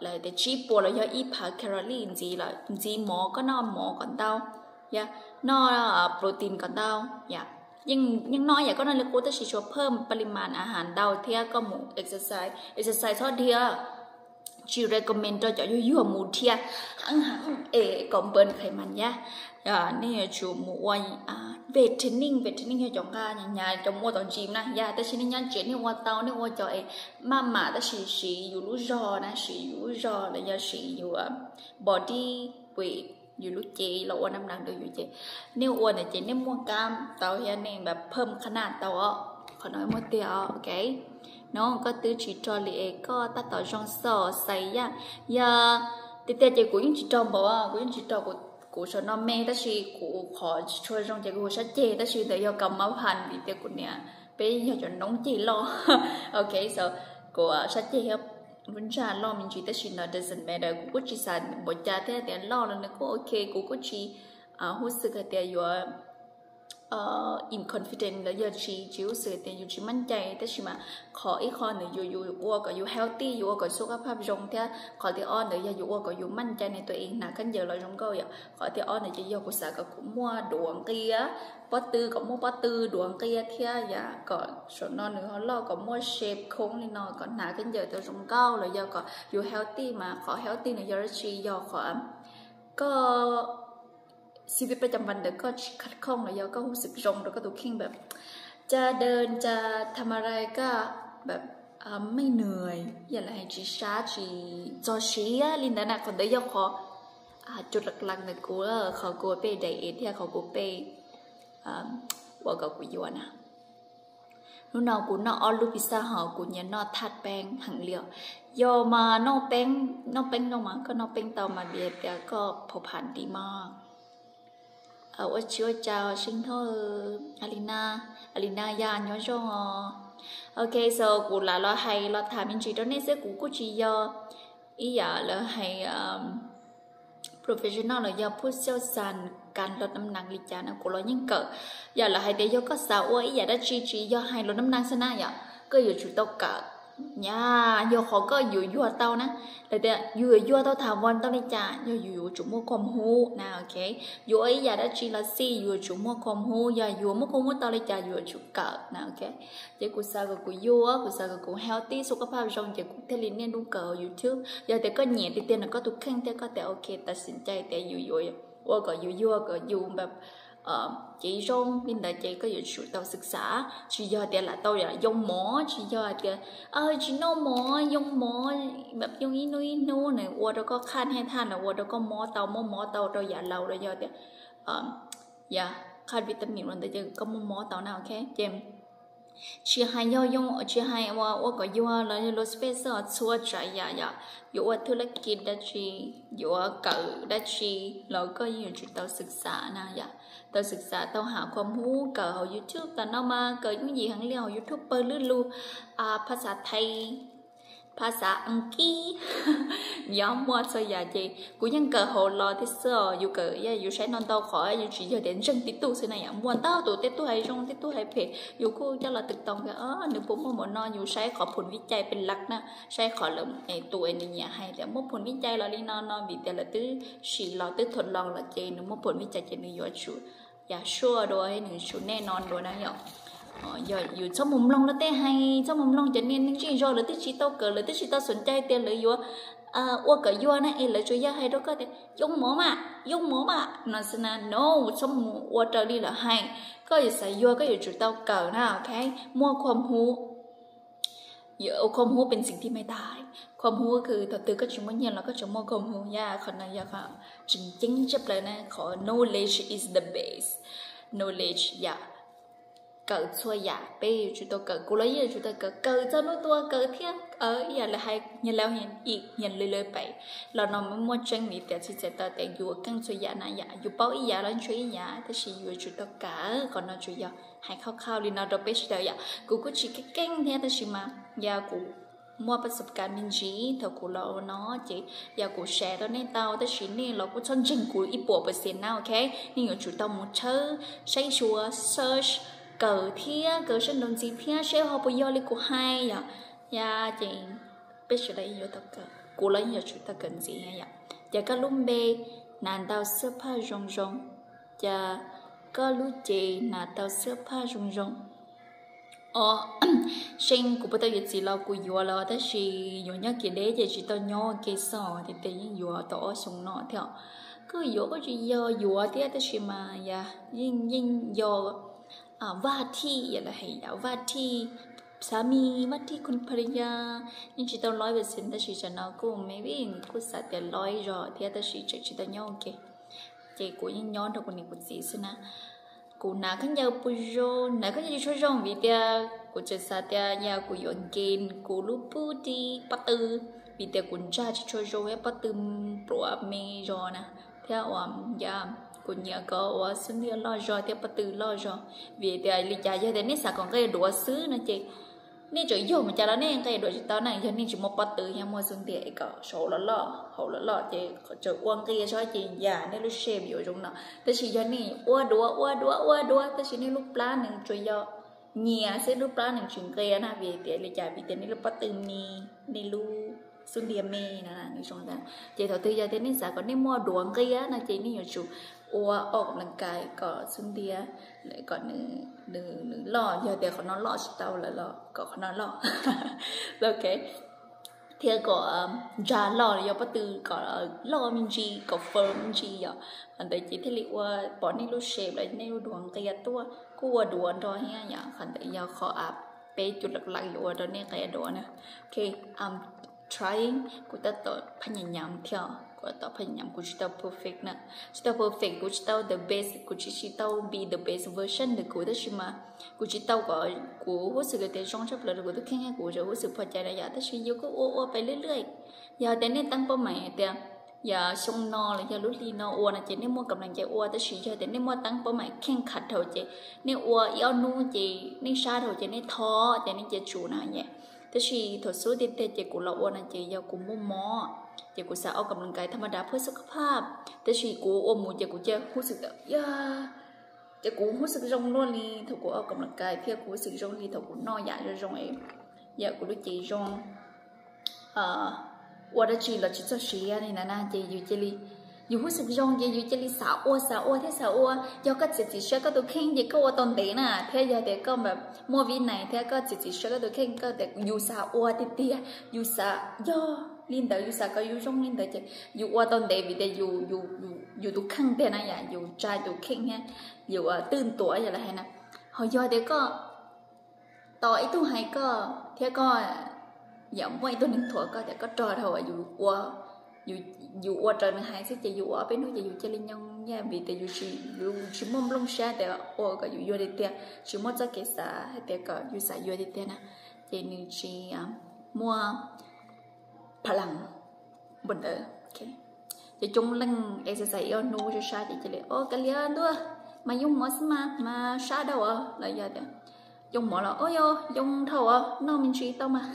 lawv tias tsib puas los yog ib phav calorie ntxiv lawm, ntxiv mov, koj noj mov kom ntau, yog noj protein kom ntau, yog yeej noj yam koj noj li qub tab sis tshuav phaj paj li mas a has ntau thiab koj mus exercise, exercise txhob dhia. Tsis recommend rau cov yuag yuag mus dhia heev heev es kom burn khemas yaj. Nej yuav tsum mus ua weight training, weight training yog cov nqa hnyav hnyav cov muaj tom gym na yaj, tab sis nej nyob tsev nej ua tau, nej ua cov es maj mam tab sis siv yus lub zog na, siv yus lub zog los yog siv yus body weight, yus lub cev los ua nam nam rau yus ces nej ua ntawd ces nej muaj kab tau thiab nej phaj qhab naj tau os. Qhov no muaj tiag os, ok. No koj twb tsis rog li es koj tab tom zoo xwb xais yaj. Yog tiag tiag ces kuv yeej tsis rog npaum, kuv yeej tsis rog, kuv saum no me tab sis kuv qhov tsis tshua zoo ces kuv hu sab ceg tab sis ntawd yog kam mab phas vim tias kuv niam peb yog cov noob ceg loj. Ok, so kuv sab ceg thiab lub ntsag loj me ntsis tab sis no doesn't matter, kuv kuj tsis xav npaum cas thiab, tias loj los nws kuj ok, kuv kuj tsis hu xwm hais tias yuav inconfident los yog tsis, tsis hu xwm tias yus tsis maj cai, tab sis mas qhov ib qho nws yus, yus ua kom yus healthy, yus ua kom xub qab phaj zoo thiab qhov thib ob ntawd yog yus ua kom yus maj cai ne tus es hnav khaub ncaws los zoo nkauj yom. Qhov thib ob ntawd ces yog kuv xav kom kuv muaj duav nqia, pob tw kom muaj pob tw duav nqia thiab yom, kom saum no nws ho loj kom muaj shape khoob li no kom hnav khaub ncaws tau zoo nkauj los yog kom yus healthy mas qhov healthy nws yog dab tsi, yog qhov koj xib pib paj cam vas ntawd koj tsis khaj khooj los yog koj hu xwm zoo rau koj tus kheej, cas dawm cas tham ma rai koj mej nws yam li hais tsis sab tsis txog siab li ntawd na, qhov ntawd yog qhov cua dlak ntawm kuv, qhov kuv pej daim es thiab qhov kuv pej ua kom kuv yuav na. Hnub no kuv noj ob lub pizza hos kuv nyiam noj thaj peeb heev li os. Yog mas noj peeb, noj peeb no mas koj noj peeb tau mas vim tias koj phau pham dim mog. Ua tsis ua cas sib nthab, Alina, Alina yaj nyob zoo os. Ok, so kuv lam los hais los tham me ntsis rau nej xwb, kuv kuj tsis yog ib yam lawv hais professional los yog phub xyauj xas kas los nam nam li cas na, kuv los yeej kawm. Yam lawv hais tias yog koj xav ua ib yam dab tsi tsis yog hais los nam nam xwb na yom, koj yuav tsum tau kawm. Yog qhov koj yuav yuag tau na, lawv tias yus yuav yuag tau tham vaj ntau li cas yog yus yuav tsum muaj khuam hub na, ok. Yuav ua ib yam dab tsi los xij yus yuav tsum muaj khuam hub, yog yuav muaj khuam hub tau li cas yus yuav tsum kawm na, ok. Ces kuv xav kom kuv yuag, kuv xav kom kuv healthy xub qab phaj zoo ces kuv thiaj li niaj hnub kawm YouTube. Yog tias koj nyiam tiag tiag no koj tus kheej thiab koj tias ok, tas xim cai tias yus yuav ua kom yus yuag kom yus cev zoo li ntawd ces koj yuav tsum tau xwm xav. Tsis yog tias lam tau yoo mov, tsis yog tias tsis noj mov yoo mov, yoo ib hnub ib hnub nws ua rau koj qhaj niaj thaj, nws ua rau koj mob tau, mob mob tau rau yav laus los yog tias qhaj vitamin los ntawd ces koj mob mob tau na, ok. Ces tsis hais yog yoo, tsis hais ua kom yuag los yog lus fej xwb os, txhua tsav yam yom, yuav ua thub laj kis dab tsi, yuav kawm dab tsi los koj yeej yuav tsum tau xwm xav na yom. Tau xwm xav, tau has khuam hub, kawm hauv YouTube tas no mas kawm yooj yim heev li, hauv YouTube pawg lwb lug, phas xav Thaib, phas xav Askiv, yog muaj txhua yam ces kuv yeej kawm hauv los thiab xwb os. Yus kawm, yus saib no ntau qhov, yus tsis yog tias ntseeg tib tug xwb na yom, muaj ntau tus, tej tug hais zoo, tej tug hais phem, yus kuj coj los tws tau tias nws puas muaj npaum no, yus saib qhov phum vij cai pes lak na, saib qhov lawv tus es nws nyiam hais tias muaj phum vij cai los li no no, vim tias lawv twb sim los twb thuam los lawm ces nws muaj phum vij cai ces nws yuav tsum yam sure dua, nws tsum nej no dua na yom. Yog yus txhob mus mloog luag tej hais, txhob mus mloog cov niag neeg zej zog lawv twb tsis tau kawm, lawv twb tsis tau xom cai tias lawv yuav ua kom yuag na es lawv tsuas yog hais rau koj tias yoo mov mas, yoo mov mas no xwb na, no, txhob mus ua raws li lawv hais. Koj yuav xav yuag koj yuav tsum tau kawm na, ok. Muaj khuam hub, khuam hub pes ntxim thiaj me tas. Khuam hub kws thaum twg koj tsis muaj nyiaj los koj tsuas muaj khuam hub yom, qhov no yog qhov tseem ceeb tshaj plaws na, qhov knowledge is the base, knowledge yom. Kawm txhua yam peb yuav tsum tau kawm, kuv los yeej yuav tsum tau kawm, kawm txog hnub tuag kawm thiab. Ib yam li hais nyias laus nyias li lawv pem los no muaj tseeb vim tias txhais tau tias yus ua keej txhua yam na yom, yus paub ib yam los ntshua ib yam, tab sis yus yuav tsum tau kawm. Qhov no tsuas yog hais khauj khauj li no rau peb sawv daws yom, kuv kuj tsis keej keej thiab tab sis mas yog kuv muaj pas xub kas me ntsis thaum kuv los ua no ces yog kuv share rau nej tau, tab sis nej los kuj txhob ntseeg kuv ib puas percent na, ok. Nej yuav tsum tau mus tshawb saib xyuas, search kawm thiab kawm sab nraud ntxiv thiab seb ho puas yog li kuv hais yom. Ya, ces peb sawv daws yeej yuav tau kawm, kuv los yeej yuav tsum tau kawm ntxiv yom. Ces koj lub npe hnav ntau xwb phaj zoo zoo, ces koj lub cev hnav tau xwb phaj zoo zoo. Os, seej kuv puas tau yuav txiv los kuv yuav lawm, tab sis yuav nyob kev deb ces tsis tau nyob ua ke xwb, tiam sis yeej yuav tau ob xyoo no thiab. Koj yuav koj tsis yog yuav thiab, tab sis mas ya, yeej yeej yog vaj thij, yog lawv hais yam vaj thij xav mis, vaj thij khun pha li ya, yeej tsis tau loib pes xees, tab sis tsam no kuj maybe kuj xav tias loib zog thiab, tab sis tseem tsis tau nyob ua ke. Ces kuv yeej nyob nrog kuv niam kuv txiv xwb na. Kuv hnav khaub ncaws puas zoo, hnav khaub ncaws tsis tshua zoo vim tias kuv tseem xav tias yog kuv yuav nkees kuv lub pub di pob tw, vim tias kuv ntsaj tsis tshua zoo thiab pob tw pluav me zog na, thiab uas ya, kuv nyiam kom ua xub ntiag loj zog thiab pob tw loj zog, vim tias li cas yog tias nej xav kom nqia duav xwb no ces nej tseem yog mus cas los nej nqia duav tsis tau na, yog nej tsis muaj pob tw thiab muaj xub ntiag es kom saum los loj hauv los loj ces tseem ua nqia zog ces yam nej lub shape yuav zoo no. Tab sis yog nej ua duav ua duav ua duav tab sis nej lub plab nws tsuas yog nyias xwb, lub plab nws tsis nqia na, vim tias li cas, vim tias nej lub pob tw me, nej lub xub ntiag me na, nws zoo ntawd. Ces thaum twg yog tias nej xav kom nej muaj duav nqia no ces nej yuav tsum ua ob kom leej kais kom xub ntiag, kom nws loj, yog tias qhov no loj tsis tau lawm los kom qhov no loj. Ok, thiab kom ntsaj loj, yog pob tw kom loj me ntsis, kom firm me ntsis yom. Qhov ntawd ces thiaj li ua pom nej lub shape los nej lub duav nqia tuaj, kuj ua duav nrog thiab yom. Qhov ntawd yog qhov peb cov laus laus yuav ua rau nej nqia duav na. Ok, I'm trying, kuv tab tom phaj nyam nyam thiab, kuv tab tom phaj nyam nyam, kuv tsis tau perfect na. Tsis tau perfect, kuv tsis tau the best, kuv tsis tsis tau be the best version ntawm kuv, tab sis mas kuv tsis tau kom kuv huj xwm tias zoo tshaj plaws rau kuv tus kheej, kuv tseem huj xwm pom cai na yom. Tab sis yus kuj ua ua pais lwj lwj. Yog tias nej teeb paub meej tias yog xyoo no los yog lub hli no ua no ces nej muaj kam lees cai ua, tab sis yog tias nej muaj teeb paub meej kheej khav dhau ces nej ua ib ob hnub ces nej sab dhau ces nej thov ces nej cia tsum na yom. Tab sis thaum xub tiag tiag ces kuv los ua no ces yog kuv muaj mob, ces kuv xav ua kam lees kais tham ma das phwj xub kab phaj, tab sis kuv ua mus ces kuv cia huj xwm tias yog ces kuv huj xwm zoo luaj li thaum kuv ua kam lees kais thiab kuv huj xwm zoo li thaum kuv noj yam zoo zoo, yam kuv lub cev zoo, ua dab tsi los tsis txog siav li ntawd na ces yus cia li, yus huj xwm zoo ces yus cia li xav ua xav ua thiab xav ua. Yog koj txiav txim siab koj tus kheej ces koj ua tau ntev na, thiab yog tias koj muaj vib nais thiab koj txiav txim siab koj tus kheej, koj tias yus xav ua tiag tiag, yus xav yog li ntawd, yus xav kom yus zoo li ntawd ces yus ua tau ntev vim tias yus tus kheej tiag na yom, yus tsa tus kheej thiab yus twj ntuav yog lawv hais na. Ho yog tias koj tos ib tug hais koj thiab koj yam muaj ib tug neeg thuam koj tias koj rog dhau, yus ua raws nws hais xwb ces yus ua ob peb hnub ces yus cia li nyoo nyiaj vim tias yus tsis muaj nplooj siab tias ua kom yus yuag tiag tiag, tsis muaj txoj kev xav hais tias kom yus xav yuag tiag tiag na, ces nws tsis muaj pha lees npaum ntawd. Ces coob leej exercise ib ob hnub sab sab ces cia li ua kav liam ntuj, mas yoo mov xwb mas, mas sab dhau los yog tias yoo mov los ua yog yoo dhau os, noj me ntsis tau mas.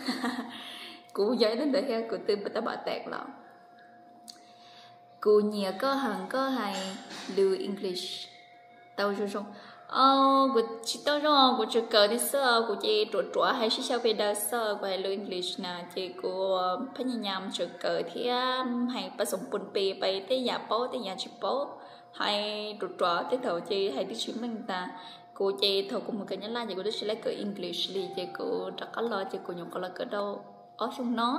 Kuv yog ib tug ntawd thiab kuv twb tab tom tag los. Kuv nyiam koj heev, koj hais lus English tau zoo zoo. Kuv tsis tau zoo, kuv tsuas kawm tiag xwb, kuv ces ruam ruam hais sib xyaw pes daws xwb, kuv hais lus English na ces kuv phaj nyam nyam tsuas kawm thiab hais paj xoom pun pes pais tej yam paub tej yam tsis paub, hais ruam ruam tej thaum ces hais twb tsis meej tas. Kuv ces thaum kuv mus kawm Nyab Laj ces kuv twb tsis laib kawm English li ces kuv rov qab los ces kuv nyuam qhuav los kawm rau ob xyoo no,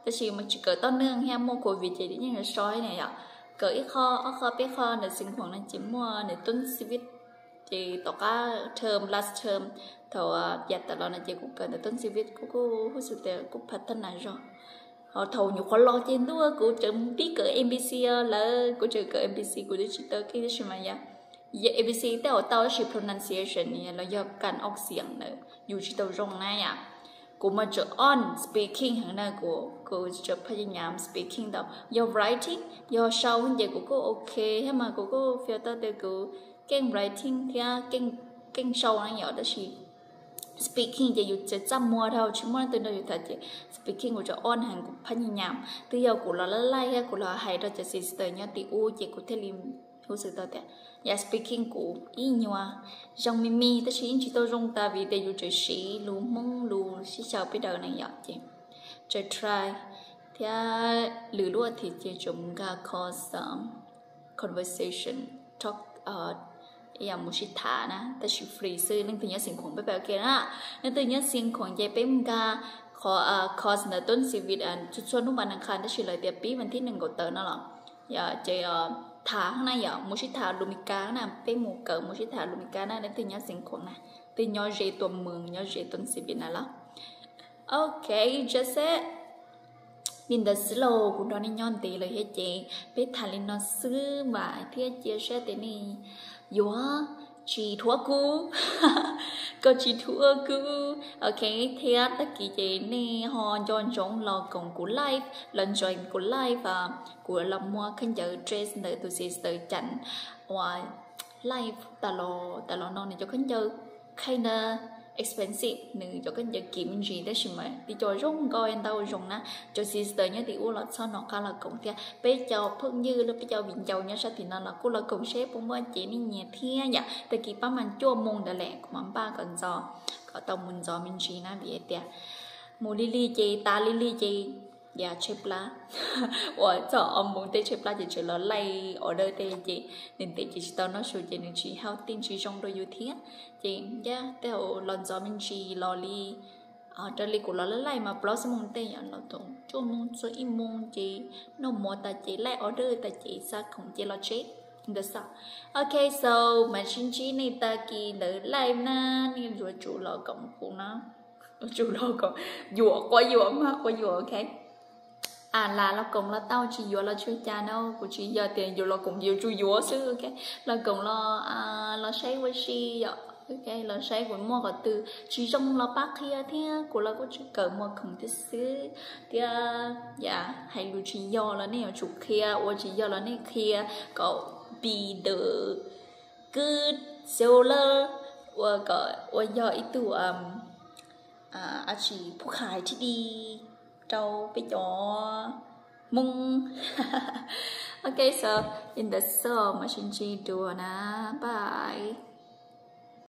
tab sis mas tsis kawm toj neeg thiab muaj covid ces yeej yuav so na yom. Kawm ib qho ob qho peb qho ntawm xeev Khuam no ces muaj ntawm tub xi vib, ces tom qab term last term thaum yav tawm los no ces kuv kawm ntawm tub xi vib kuj kuj huj xwm tias kuj phav thab nas zog. Ho thaum nyuam qhuav los ces ntuj kuv tseem pib kawm A B C lawm, kuv tseem kawm A B C kuv twb tsis tau keej tab sis mas yog A B C tej zaum tau tab sis pronunciation los yog kas ob xeem ntawd yus tsis tau zoo na yom. Kuv mas tseem on speaking heev na, kuv kuv tseem phaj nyam nyam speaking ntau, yog writing yog sau ces kuv kuj ok thiab mas kuv kuj feel tau tias kuv keej writing thiab keej sau na yom, tab sis speaking ces yus txaj muag dhau tsis muaj leej twg nrog yus tham ces speaking kuv tseem on heev, kuv phaj nyam nyam. Twb yog kuv los laj laj thiab kuv los hais rau cov sister nyob tim ub ces kuv thiaj li Kuv xav tau tias, yam speaking kuv ib nyuag zoo me me tab sis yeej tsis tau zoo tas vim tias yus tseem siv lus Hmoob lus sib xyaw peb daws na yom, ces tseem try thiab lwm lub athiv ces tseem mus nkag cos conversation talk, yam mus sib tham na, tab sis free xwb, leej twg nyob Xeev Khuam peb pab ok na, leej twg nyob Xeev Khuam ces peb mus nkag qhov cos ntawm Tuấn Xì Việt txhua txhua hnub vas nas khas, tab sis lawv tias pib vas thib nees nkaum tawm no los, yog ces tham na yom, mus sib tham lus Mes Kas na, peb mus kawm mus sib tham lus Mes Kas na, leej twg nyob Xeev Khuam na, twg nyob ze tua mws nyob ze Tuấn Xì Việt na los. Ok, just said, li ntawd xwb lauj, kuv nrog nej nyob ntev lawm thiab ces peb tham li no xwb mas thiab cia siab tias nej yuav tsis dhuav kuv, koj tsis dhuav kuv. Ok, thiab tag kis ces nej ho nco ntsoov los koom kuv live, los join kuv live, kuv los muag khaub ncaws dress ntawm tus sister Chanh uas live tas los no, nws cov khaub ncaws kinda expensive, nws cov khaub ncaws kim me ntsis tab sis mas tib co zoo nkauj ntau zoo na. Cov sister nyob tim ub los txhob hnov qab los koom thiab, peb cov phooj ywg los peb cov viv ncaus nyob sab tim no los kuj los koom seb puas muaj cev nej nyiam thiab yom. Tag kis pab mas cuaj moo ntawd lawm kuv mam npaj kom ntxov, kom tau mus ntxov me ntsis na vim tias mus lig lig ces tas lig lig ces yam tshaib plab, uas txog ob moos tej tshaib plab ces tseem los laij order tej ces nws ntev ces tsis tau noj su ces nws tsis healthy tsis zoo rau yus thiab. Ces yam tej zaum los ntxov me ntsis los li raws li kuv los laij laij mas plaub xuab moos tej yom, los thaum cuaj moos txog ib moos ces noj mov tas ces laij order tas ces xa khoom ces los tsev ntawd xwb. Ok, so mam sib ntsib nej tag kis ntawd live na, nej yuav tsum los koom kuv na, yuav tsum los koom, yuav quav yuav mas quav yuav, ok. Aw, los koom los tau, tsis yuav los tsis ua cas na, kuv tsis yog tias yuav los koom yuav tsum yuav xwb, ok. Los koom los, los saib ua si yom, ok, los saib kuv muaj qhov twg tsis zoo los pab qhia thiab, kuv los kuj tsis kawm muag khoom thiab xwb thiab. Yam hais lus tsis yog los nej yuav tsum qhia, ua tsis yog los nej qhia kom be the good seller, ua kom ua yog ib tug a tsis phub khais tib di rau peb cov Hmoob. Ok, so in the show mam sib ntsib dua na, bye.